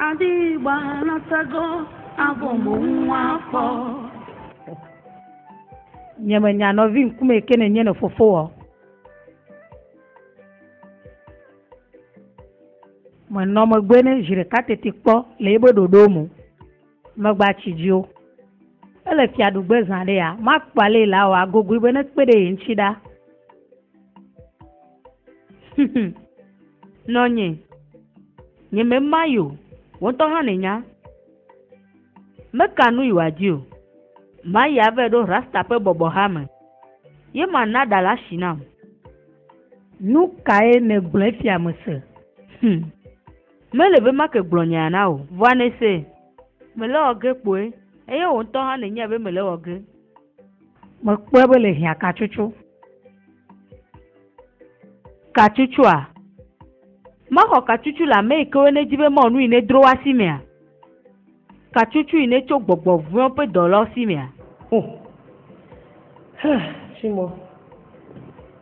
Ada Igbo anatago, abụ m nwa afọ. Nye menya nɔvi ŋkume yi ke nènye ne fofowɔ. Menɔ megbe ne zi ɖeka teti kpɔ le eƒe ɖoɖowo me. Megba tsi dzi o. Ele fiaɖugbe zã ɖe ya, makpɔ ale yi le awɔ agogoe be nekpe ɖe ye ŋuti ɖa. Nɔnye, nye mema yi o, wò ŋutɔ hã nènya. Meka nu yi wòadi o. Mayi ava ɖo Rasta ƒe bɔbɔha me. Ye mana ɖa la si nam. Nu kae nègblɔ efia mese? Mele be make gblɔ nya na wò. Vɔa nese. Mele wɔ ge kpoe eye wò ŋutɔ hã nènyae be mele wɔ ge. Mekpɔe be le hiã katsotso. Katsotsoa? Maxɔ katsotso le ame yi ke wo nedzi be mawɔ nu yi nedro wo asi mea? Katsotso yi netso gbɔgbɔ vɔ̃ewo ƒe dɔlawo si mea? Oh. Chimo.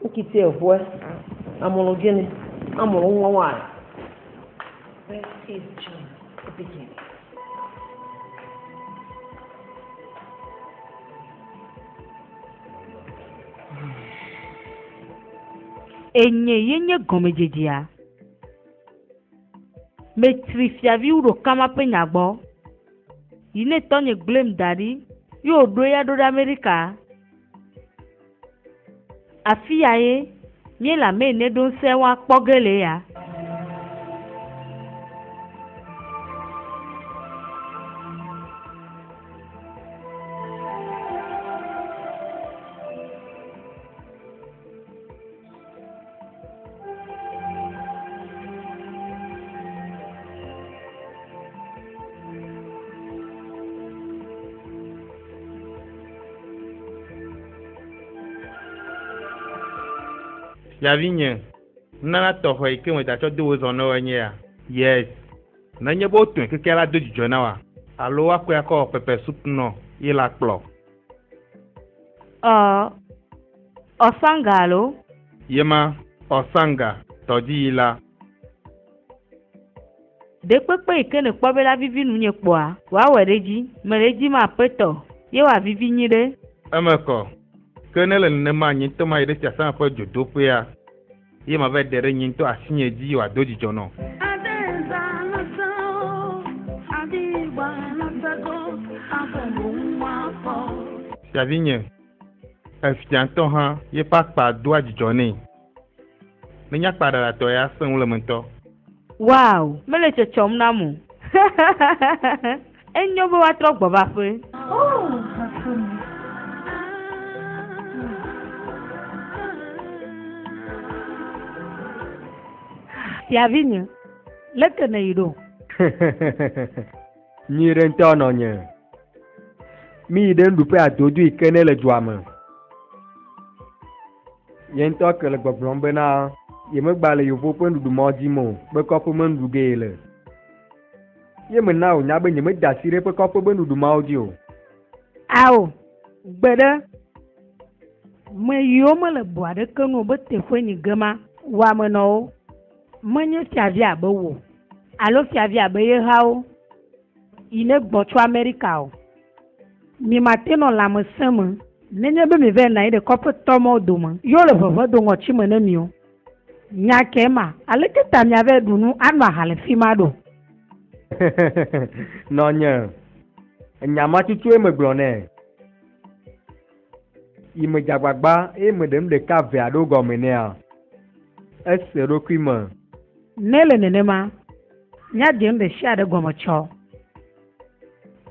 Nkịtị ekwe. Amụrụ gịnị? Amụrụ nwa nwaanyị. This is just the beginning. Enye ye nye gɔmedzedzea. Metsri fiaviwo ɖo kama ƒe nya gbɔ. Yi ne tɔnye gblẽm da ɖi, ye wòɖo ya ɖo ɖe Amerika. Afi ya ye míele ame yi ne ɖo ŋusẽ woakpɔ ge le ya. Fiavinye, nunana tɔxɛ yi ke medatsɔ do wò zɔ na wò enye ya. Yes. Nenye be wotɔe keke la do dzidzɔ na woa, alo woakɔe akɔ wɔ pepper soup nɔ ye la kplɔ. Ɔsanga alo? Yema, Ɔsanga, tɔdziyila. Ɖe kpekpe yi ke nèkpɔ be la vivi nunye kpɔa, wòawɔe ɖe edzi. Mele edzi ma aƒetɔ, ye wòavivi nyui ɖe. Eme kɔ. Ke ne le nenema nye ŋutɔ mayi ɖe fiasã ƒe dzodoƒea, ye mava ɖe ɖe nye ŋutɔ asinye dzi wòado dzidzɔ nɔ. Adaeze anatago, Ada Igbo anatago, abụ m nwa afọ. Fiavinye, efia ŋutɔ hã yeƒe akpa doa dzidzɔ nɛ. Nenye akpa ɖaɖatɔ ya sẽ ŋu le me ŋutɔ. Wow, mele tsɔtsɔm nam o. Enyo be woatrɔ gbɔ va aƒe. Oh, aƒeme. Fiavinye, leke nèyi ɖo? Nyui ɖe ŋutɔ nɔnye. Mi yi ɖe nuɖuƒe adodo yi ke ne le dua me. Ye ŋutɔ ke le gbɔgblɔm bena yemegba le yevu ƒe nuɖumɔ dim o, be kɔƒe me nuɖu ge ye le. Ye mena wònya be nyemeda asi ɖe eƒe kɔƒe be nuɖumɔawo dzi o. Ao, gbe ɖe. Me yiwo mele bo aɖeke nu o be teƒe nyi ge ma, wɔamenɔwo. Menye fiavi abe wò alo fiavi abe ye hawo yi ne gbɔ tso Amerika o. Mi mate nɔ lãmesẽ me nenye be mi va nɔ anyi ɖe kɔƒetɔmɔwo dome ye wole ʋeʋẽ do ŋɔtsi me ne mi o. Nya ke ma, aleke ta miava ɖu nu anɔ aha le fi ma ɖo? Nɔnye, enya ma tutue megblɔ nɛ. Yi me dze agbagba eye meɖe nu ɖeka eve aɖewo gɔme nɛa, ese eɖokui me. Ne le nenema, míadze nu ɖe sia ɖe gɔme tsɔ.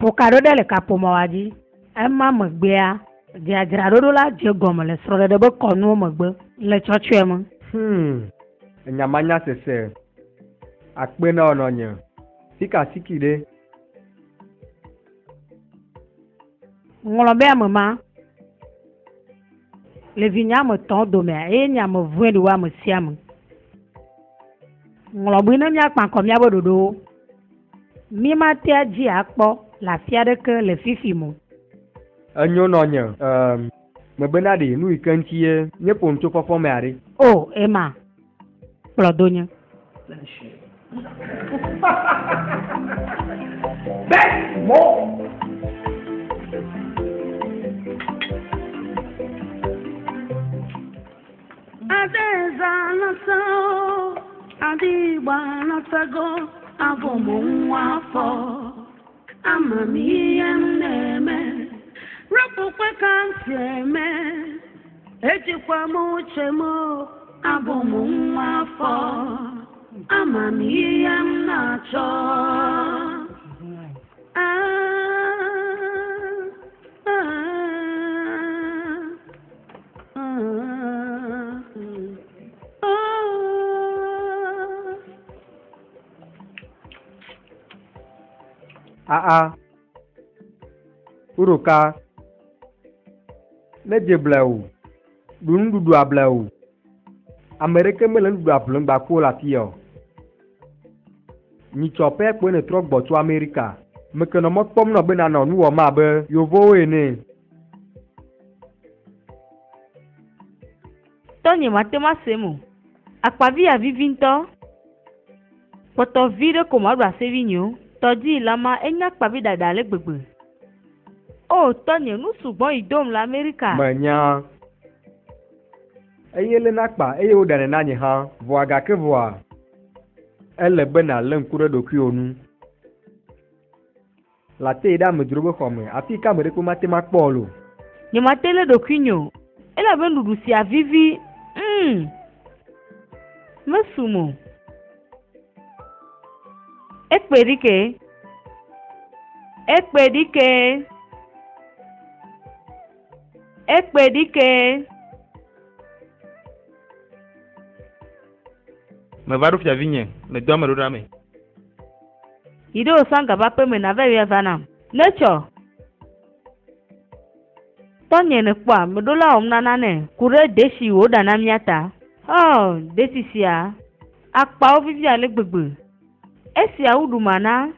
Ƒo ka ɖo ɖe le kaƒomɔa dzi. Ema megbea, dzadzraɖoɖo la dze gɔme le srɔ̃ɖeɖe be kɔnuwo megbe le tsɔtsɔe me. Enya ma nya sese. Akpe na wò nɔnye. Fika siki ɖe? Ŋlɔ be ame ma. Le vinye ame etɔ̃wo domea, eye nye ame vɔ̃e ɖi wo ame sia ame. Ŋlɔ be ne míakpa ŋkɔ míaƒe ɖoɖowo. Mi mate adzi akpɔ le afi aɖeke le fifi mo. Enyo nɔnye. Mebena ɖe nu yi ke ŋuti ye míeƒo nu tso fɔfɔ mea ɖe. O, ema. Kplɔ do nye. Let me show you. Anatago abụ m nwa afọ. Ama m ihe m na-eme. Rapụkwa ka m si eme. Ejikwa m uche m. Abụ m nwa afọ. Ama m ihe m na-achọ. Ah, ah, ah, ah. Aa. Uruka. Ne dze blewu. Ɖu nuɖuɖu ablewu. Ame ɖeke mele nuɖuɖu ablem gbaku o le afi ya o. Nyitsɔ pɛ kpoe nètrɔ gbɔ tso Amerika. Meke nɔ mɔ kpɔm nɔ be nanɔ nu wɔm abe yevowo ene. Tɔnye mate ŋu asem o. Akpavi ya vivi ŋutɔ. Kpɔtɔ vi ɖe ko maɖu asevi nye o. Tɔdzi yi la ma enya akpavi ɖaɖa ale gbegbe. O tɔnye nu sugbɔ yi dom le Amerika. Menya. Eye lena akpa eye woɖanɛ na nye hã. Vɔa gake vɔa, ele be nàlé ŋku ɖe ɖokuiwò ŋu. Late yi ɖe amedzro be xɔme afi yi ke ame ɖekpe mate ŋu akpɔ o loo. Nyemate lé ɖokuinye o. Elabe nuɖuɖu sia vivi. Mesum o. Ekpe ɖi ke. Ekpe ɖi ke. Ekpe ɖi ke. Meva ɖo fiavi nye le dɔ ame ɖo ɖa me. Yi ɖe Osanga ƒe aƒeme nava yɔe va nam. Netsɔ. Tɔnye nèkpɔa, meɖo la wɔm nana nɛ ku ɖe detsi wòɖa na mía ta. Oh, detsi sia. Akpawo vivi ale gbegbe. Esia wu ɖu mana.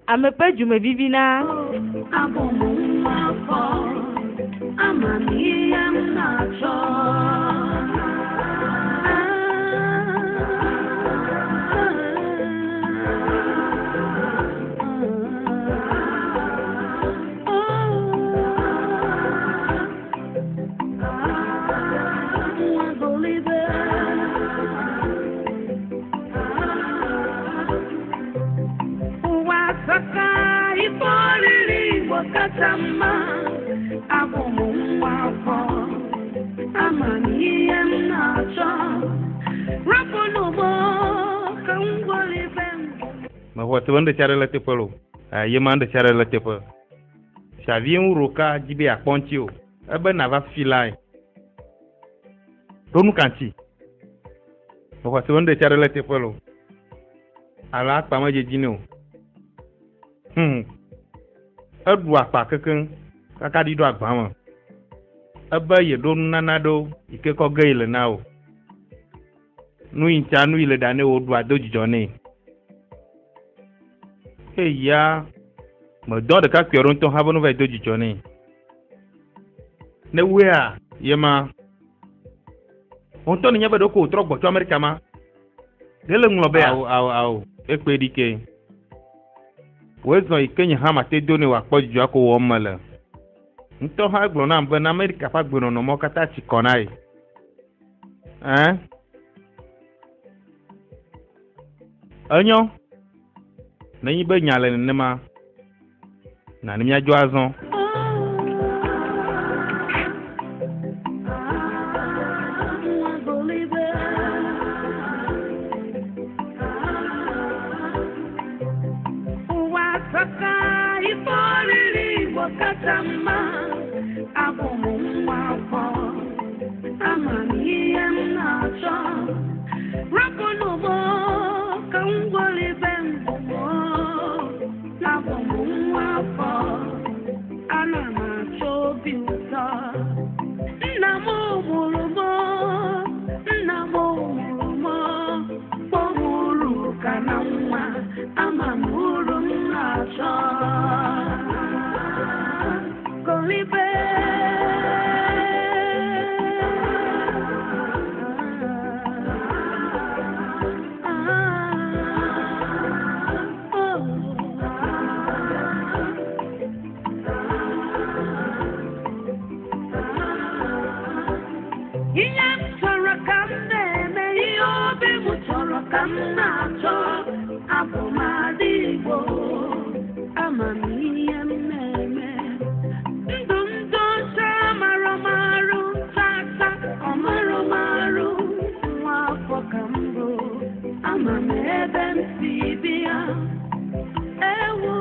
Ame ƒe dzume vivina. Abụ m nwa afọ, ama m ihe m na-achọ. Nwa Golibe. Ụwa asaka ife oriri Igbo kacha mma. Abụ m nwa afọ, ama m ihe m na-achọ. Rapụ n'ugbo ka m gwolibe m. Mexɔ se be nu ɖe sia ɖe le teƒe loo. Eye ma nu ɖe sia ɖe le teƒe. Fiavi ŋu ɖoka dzi be yeakpɔ ŋuti o. Ebe nava fi lae. Ɖo nu ka ŋuti? Mexɔ se be nu ɖe sia ɖe le teƒe loo. Alo akpa medze dzi nɛ o. Eɖu akpa kekeŋ kaka ɖi ɖo agba me. Ebe yeɖo nunana ɖewo yi ke kɔ ge yi le na wò. Nu yi ŋutia nu yi le ɖa nɛ wò ɖua do dzidzɔ nɛ. Eya medɔ ɖekakpui aɖewo ŋutɔ hã be nu va yi do dzidzɔ nɛ. Ne woea ye ma. Wò ŋutɔ nènya be ɖeko wòtrɔ gbɔ tso Amerika ma. Ɖe le ŋlɔ be awo awo awo ekpe ɖi ke. Wòe zɔ yi ke nye hã mate do nɛ wòakpɔ dzidzɔ ako wɔm mele. Ŋutɔ hã egblɔ nam be na Amerika ƒe agbenɔnɔmɔ katã tsi kɔ na ye. Ɛ? Enyo. Nenye be nya le nenema, na ne míadzo azɔ. Nwa Golibe. Ụwa asaka ife oriri Igbo kacha mma. Abụ m nwa afọ, ama m ihe m na-achọ. Rapụ n'ugbo ka m gwolibe mgbugbo. Abụ m nwa afọ, ana m achọ obi ụtọ. Nna m mụrụ m, nna m mụrụ m, kpọọ m uru ka na nwa, ama m uru m na-achọ. Golibe. m na-achọ. Abụ m ada Igbo, ama m ihe m na-eme. Ndụ ndị ọcha mara m arụ tata, ọ mara m arụ. Nwa afọ ka m bụ, ama m ebe m si bịa. Ewo,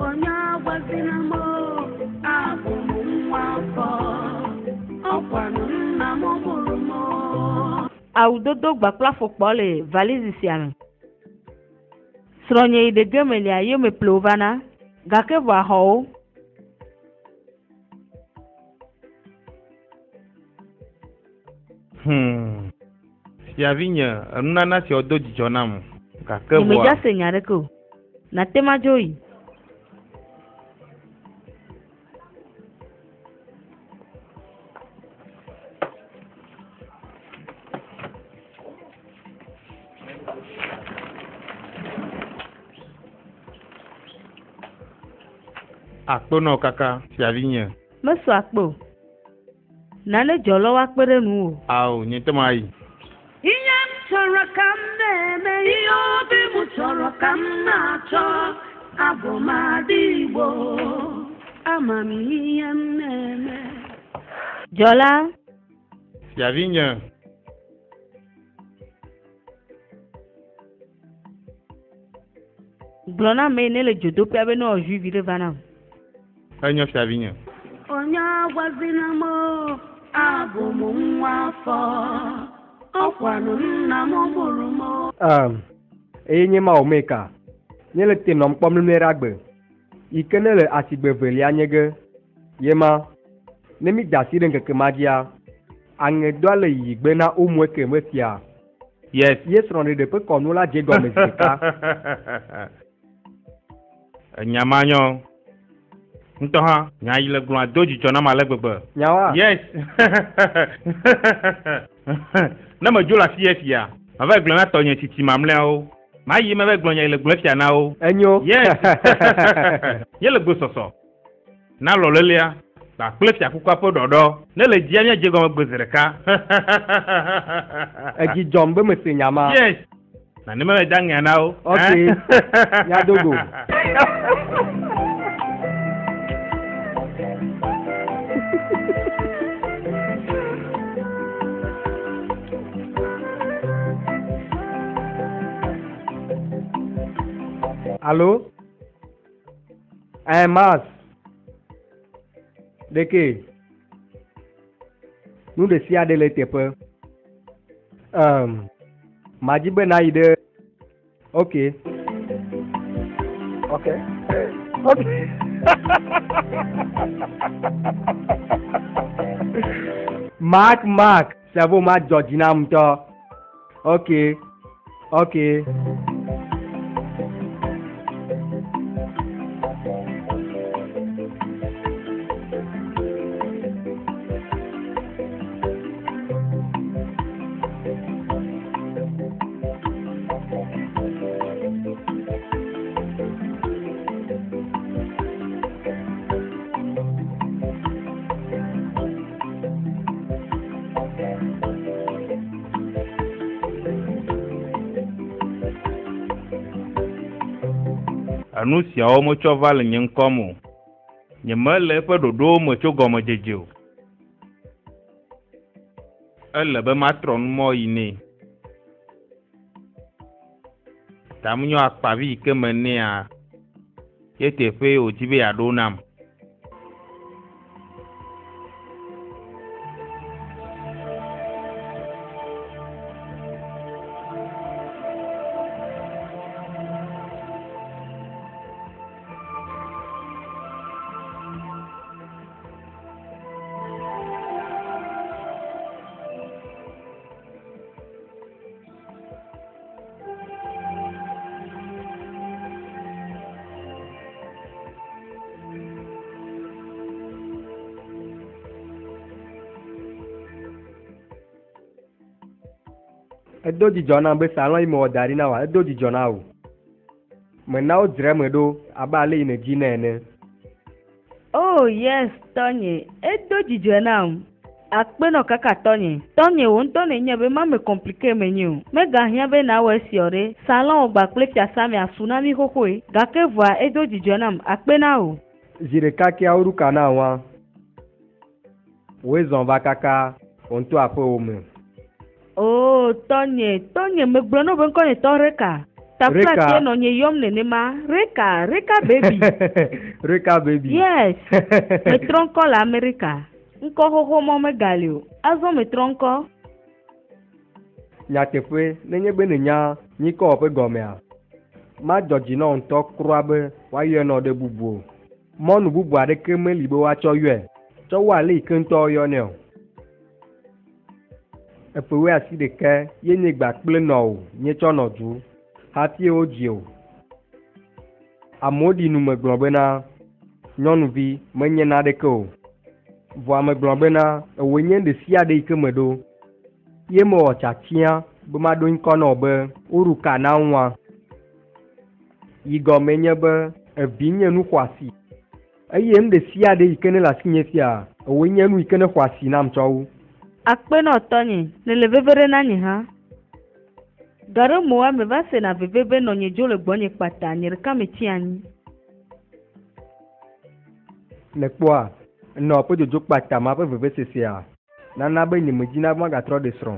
onye agwazina m, abụ m nwa afọ, ọkwanụ nna m mụrụ m. Awudodo gba kple afɔkpawo le valizi sia me. Srɔ̃nye yi ɖe ge melia ye meƒle wo va na gake vɔ axɔ wo. Fiavi nye, enunana siawo do dzidzɔ nam gake vɔa. Nyemedza se nya aɖeke o. Nate ma dzo yi. Akpɔ nɔ kaka, fiavi nye. Mesɔ akpe o. Nane dzɔ lɔ woakpe ɖe nuwò. Ao, nye ŋutɔ mayi. Ihe m chọrọ ka m na-eme, ihe obi m chọrọ ka m na-achọ. Abụ m ada Igbo, ama m ihe m na-eme. Dzɔla. Fiavi nye. Gblɔ na ame yi ne le dzodoƒea be ne wòazu vi ɖe va nam. Enyo fiavi nye. Onye agwazina m, abụ m nwa afọ, ọkwanụ nna m mụrụ m. Eye nye ma omeka. Nye le te nɔm kpɔm ne ɖe agbe. Yi ke ne le asigbe velia nye ge. Ye ma, ne mi da asi ɖe ŋkeke ma dzia, aŋedoa le yiyi gbe na womu eke me fia. Yes. Ye srɔ̃ɖeɖe ƒe kɔnu la dze gɔme zi ɖeka. Enya ma nyɔ. Ŋutɔ hã, nya yi le gblɔa do dzidzɔ nam ale gbegbe. Nyawoa? Yes. Ne medzo le afi fia, mava gblɔ na tɔnye tsitsi mamlɛawo. Mayi mava gblɔ nya yi le gblɔ fia na wo. Enyo. Yes. Ye le gbesɔsɔ. Na lɔlelia, kpakple fiakukua ƒe ɖɔɖɔ. Ne le dzia míadze gɔme gbe zi ɖeka. Edzi dzɔm be mese nya ma. Yes. Na ne mele da ŋea na wo. Ok. Míado go. Alo? Mas. Ɖeke. Nu ɖe sia ɖe le teƒe. Madzi be nayi ɖe. Ok. Ok. Ok. Mark, Mark. Cerveau ma dzɔ dzi nam ŋutɔ. Ok. Ok. Enu siawo metsɔ va le nye ŋkɔ me o. Nyemele eƒe ɖoɖowo me tso gɔmedzedze o. Ele be matrɔ numɔ yi nɛ. Ta menyɔ akpavi yi ke me nɛa, ye teƒe wòdi be yeaɖo nam. Edo dzidzɔ nam be salon yi mewɔ da ɖi na wòa, edo dzidzɔ na wò. Mena wo dzra eme ɖo abe ale yi nèdzi nɛ ene. Oh yes, tɔnye, edo dzidzɔ nam. Akpe nɔ kaka tɔnye. Tɔnye wo ŋutɔ nenye be mame compliqué menye o. Megahiã be nawɔ esiɔ ɖe. Salon gba kple fiasa me asu na mi xoxoe. Gake vɔa edo dzidzɔ nam. Akpe na wò. Zi ɖeka kea woɖu ka na wa. Woe zɔn va kaka wò ŋutɔ aƒewò me. Oo, tɔnye, tɔnye, megblɔ na wò be ŋkɔ nye tɔ Reka. Tafla Reka. tie nɔ nye yɔm nenema. Reka, Reka baby. Reka baby. Yes. Metrɔ ŋkɔ le Amerika. Ŋkɔ xoxo mɔ megali o. Azɔ metrɔ ŋkɔ. Nyateƒe, nenye be nènya nyikɔ ƒe gɔmea, madzɔ dzi na wò ŋutɔ kura be woayɔe nɔ ɖe bubu o. Mɔnu bubu aɖeke meli be woatsɔ yɔe tsɔ wu ale yi ke ŋutɔ woyɔnɛ o. Eƒe 81 ye nye gba kple nɔwò míetsɔ nɔ du hafi wodzi o. Amewo ɖi nu me gblɔ bena nyɔnuvi menye naneke o. Vɔa megblɔ bena ewòe nye ɖe sia ɖe yi ke meɖo. Ye mewɔ tiatia be maɖo ŋkɔ na wò be Uruka na ŋua. Yi gɔme nye be evi nye nu xɔasi. Eye nu ɖe sia ɖe yi ke ne le asinye fia, ewòe nye nu yi ke ne xɔ asi nam tsɔ wu. Akpe nɔ tɔnye, nèle veve ɖe na nye hã. Gaɖe moa meva sena veve be nɔnye dzo le gbɔnye kpata, nye ɖeka metsi anyi. Nèkpɔa, nɔ ƒe dzodzo kpata ma ƒe vevesesea nana be nyemedina be magatrɔ ɖe srɔ̃.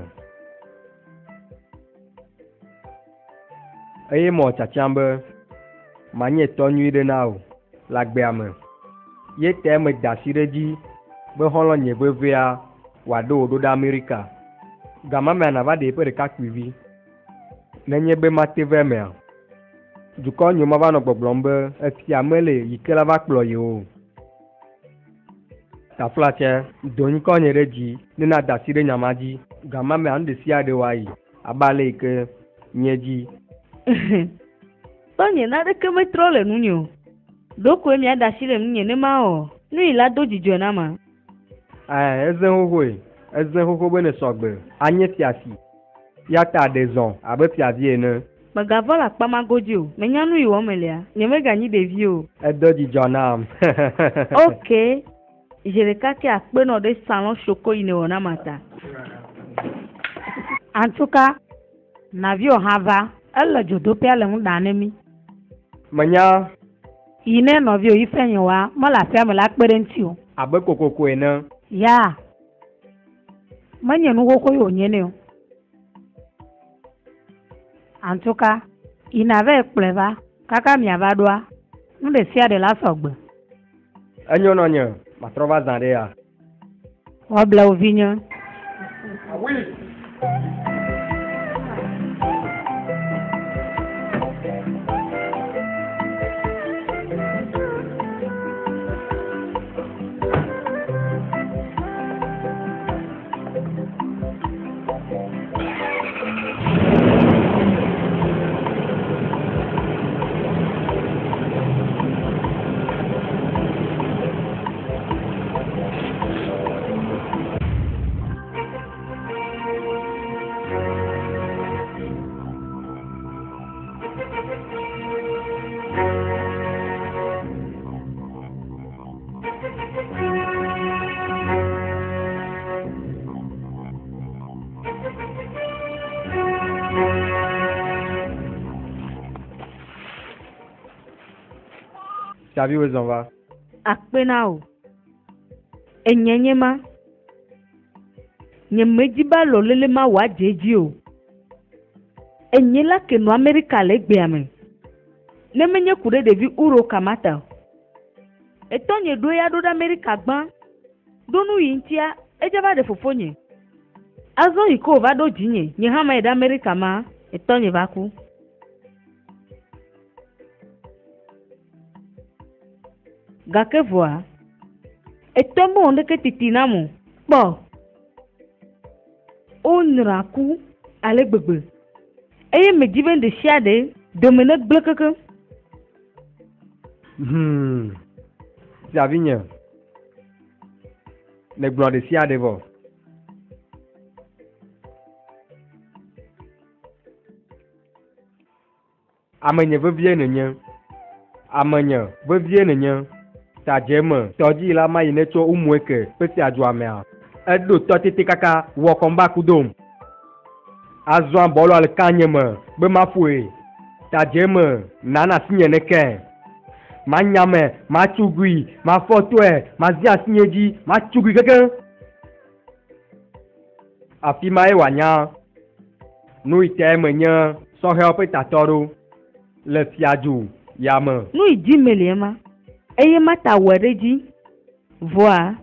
Eye mewɔ tiatiam be manye tɔ nyui ɖe na wò le agbea me. Ye tae meda asi ɖe edzi be xɔlɔ̃nye vevia wòaɖo wò ɖo ɖe Amerika. Gama mea nàva ɖe eƒe ɖekakpuivi. Nenye be mate va emea, dukɔ nyo mava nɔ gbɔgblɔm be efia mele yi ke la va kplɔ yewo. Taflatse, do ŋkɔ nye ɖe dzi ne nada asi ɖe nya ma dzi. Gama mea nu ɖe sia ɖe woayi abe ale yi ke nye dzi. Tɔnye naneke metrɔ le nunye o. Ɖokoe miaɖe asi le nunye ne mawɔ. Nu yi la do dzidzɔ na ma. Ɛɛ, eze xoxoe. Eze xoxo be ne sɔgbe. Anye fiasi. Ya ta ɖe zɔn abe fiavi ene. Megavɔ le akpa ma godzi o. Menya nu yi wɔm melea. Nyemeganyi ɖevi o. Edo dzidzɔ nam. Ok. Zi ɖeka ke akpe nɔ ɖe salon soko yi ne wɔ na ma ta. Antuka, naviwò hã va. Ele dzodoƒea le nu ɖam ne mí. Menya. Yi ne nɔviwò yi fe nye wa, mele aƒea me la kpe ɖe ŋuti o. Abe kokoko ene. Ya. Menye nu xoxo ye wònye nɛ o. Antuka, yi nava kplɔe va kaka miava ɖoa, nu ɖe sia ɖe la sɔgbe. Enyo nɔnye, matrɔ va zã ɖe ya. Woable wo vinye. Fiaviwoe zɔn va. Akpe na wò. Enye nye ma. Nyemedzi be alɔlele ma wòadze edzi o. Enye la ke nɔ Amerika le egbea me. Ne menye ku ɖe ɖevi Uro Kamata o. Etɔnye ɖo ya ɖo ɖe Amerika gbã. Ɖo nu yi ŋutia, edze va ɖe fofonye. Azɔ yi ke wòva ɖo dzinye, nye hã mayi ɖe Amerika ma, etɔnye va ku. Gake vɔa, etɔ mewɔ nuɖeke titi nam o. Kpɔ. Wonyra ku ale gbegbe. Eye medzi be ɖe sia ɖe dome negblẽ kekeŋ. Fiavinye, negblɔ ɖe sia ɖe vɔ. Amenye vevie nenye. Amenye vevie nenye. Tadze me tɔdzi la ma yi ne tso Umueke ƒe fiadua mea. Eɖo tɔ tete kaka wɔ kɔmba kudom. Azɔ bɔlua le ka nye me be maƒoe. Tadze me nana asi nye neke. Manya me, matsugui, mafɔ tɔe, mazi asi nye dzi, matsugui kekeŋ. Afi ma ye wòanya nu yi tae menye sɔhɛwo ƒe tatɔ ɖo le fiadu ya me. Nu yi dzi meli ema eye mata wɔe ɖe dzi. Vɔa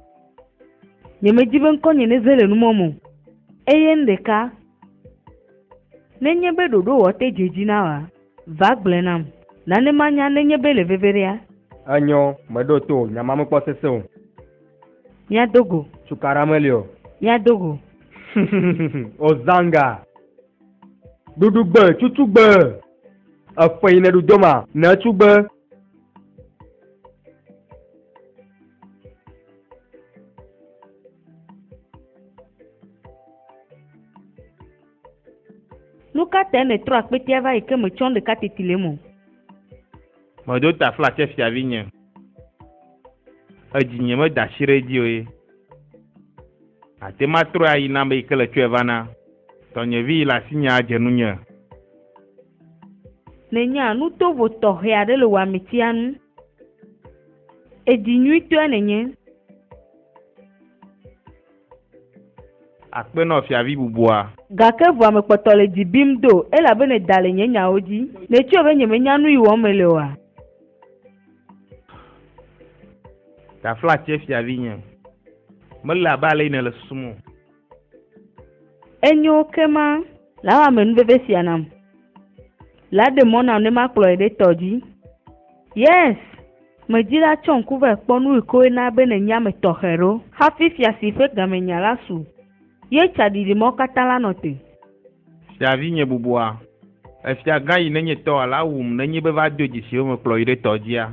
nyemedi be ŋkɔnye neze le numɔ me o. Eye nu ɖeka nenye be ɖoɖo wɔ te dze dzi na wa, va gblɔe nam. Nane manya nenye be le veve ɖea. Enyo, meɖo to nyama mekpɔ sese o. Míado go. Tukaɖa meli o. Míado go. Ozanga. Ɖuɖugbe, tutugbe. Eƒe yi ne ɖu doma, ne tugbe. Nu ka tae nètrɔ akpetea va yi ke metsɔ nu ɖeka teti le eme o? Medo tafla tse fiavi nye. Edzi nye meda asi ɖe edzi o ye. Ate ma trɔe ayi na ame yi ke le tsɔe va na. Tɔnyevi yi le asinye adze nunye. Nènya nu tovo tɔxɛ aɖe le wò ametia ŋu. Edzi nyuitɔe nènye. Akpe nɔ fiavi bubua. Gake vɔa mekpɔtɔ le dzi bim do elabe nèda le nye nyawo dzi. Nètsɔe be nyemenya nu yi wɔm mele oa? Tafla tse fiavi nye. Mele abe ale yi nèle susum o. Enyo kema la wɔ amenuveve sia nam. La ɖe mɔ nam ne makplɔ ye ɖe tɔ dzi. Yes! Medzi la tsɔ ŋku va kpɔ nu yi koe na be nènye ame tɔxɛ ɖo hafi fiasi ƒe gamenya la su. Ye tsaɖiɖi mɔ katã la nɔ te. Fiavi nye bubua. Efia gã yi nenye tɔ la wum nenye be va do dzesi be mekplɔ yi ɖe tɔ dzia.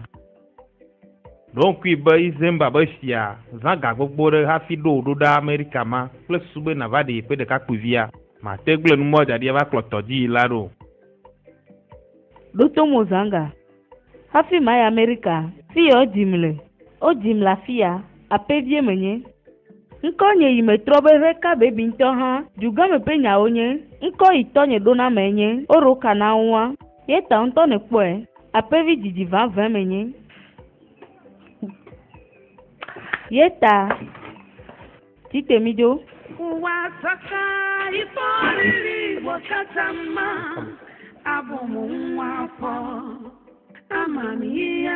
Ɖo ŋkui be Izemba be fia zã ga gbogbo ɖe hafi ɖo wò ɖo ɖa Amerika ma kple susu be nàva ɖe yeƒe ɖekakpuivia. Mate gblẽ numɔ da ɖi ava kplɔ tɔdzi yi la ɖo. Ɖo to mo zãga. Hafi ma yi Amerika, fi ya wodzim le. Wodzim le afi ya, aƒevie menye. Ŋkɔ nye yi metrɔ be Reka bebi ŋutɔ hã, dugãme ƒe nyawo nye. Ŋkɔ yi tɔnye ɖo na me nye Oroka na ŋua. Ye ta ŋutɔ nèkpɔe. Aƒevi dzidzi vavã menye. Ye ta tite mi dzo. Ụwa saka ife oriri Igbo kacha mma. Abụ m nwa afọ. Ama m ihe